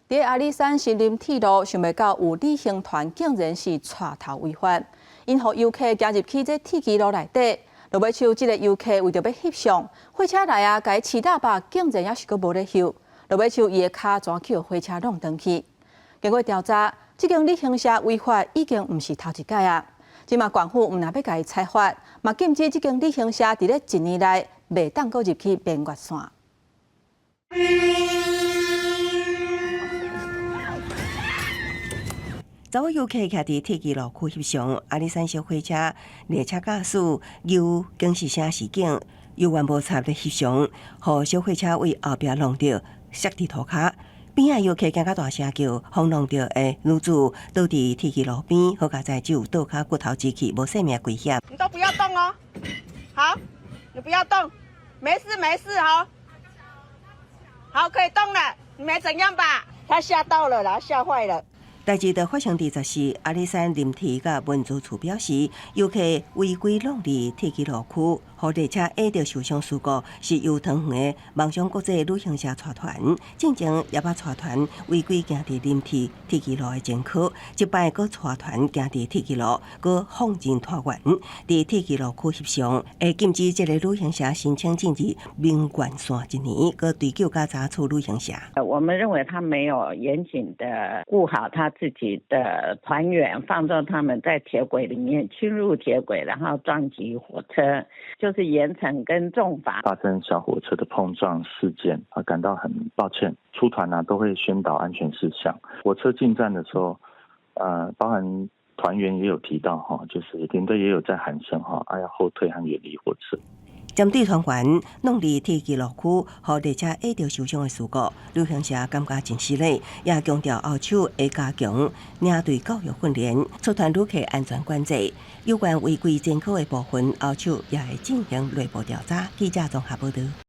佇阿里山森林鐵路，想袂到有旅行團竟然是帶頭違法，𪜶予遊客行入去這鐵支路內底，落尾手這个遊客為著欲翕相，火車來啊，共伊飼喇叭，竟然猶是閣無咧翕，落尾手伊的跤全去予火車挵轉去。經過調查，這間旅行社違法已經毋是頭一擺啊！這馬縣府毋但欲共伊裁罰，嘛禁止這間旅行社佇咧一年內袂當閣入去明月山。查某遊客徛佇鐵支路區翕相，阿里山小火車列車駕駛由警示聲示警，猶原無插咧翕相，予小火車對後壁挵著，摔佇塗跤。邊仔遊客驚甲大聲叫，予挵著的女子倒佇鐵支路邊，好佳哉只有倒跤骨頭折去，無性命危險。你都不要動哦，好，你不要動，沒事沒事，好，好可以動了，你沒怎樣吧？他嚇到了啦，嚇壞了。代誌就發生佇14阿里山林鐵佮文資處表示，遊客違規挵佇鐵支路區，予列車壓著受傷事故，是由桃園的夢想國際旅行社帶團，進前也捌帶團違規行佇林鐵鐵支路的前科，這擺閣帶團行佇鐵支路，閣放任團員佇鐵支路區翕相，會禁止這个旅行社申請進入明月山一年，閣追究佮查處旅行社。我們認為他沒有嚴謹的顧好他自己的團員，放縱他們在鐵軌裡面侵入鐵軌，然後撞擊火車，就是嚴懲跟重罰。發生小火車的碰撞事件啊，感到很抱歉。出團啊都會宣導安全事項。火車進站的時候，包含團員也有提到哈，就是領隊也有在喊聲哈，啊要後退和遠離火車。針對團員挵佇鐵支路區，予列車壓著受傷的事故，旅行社感覺真失禮，也強調後手會加強領隊教育訓練，出團旅客安全管制。有關違規前科的部分，後手也會進行內部調查。記者綜合報導。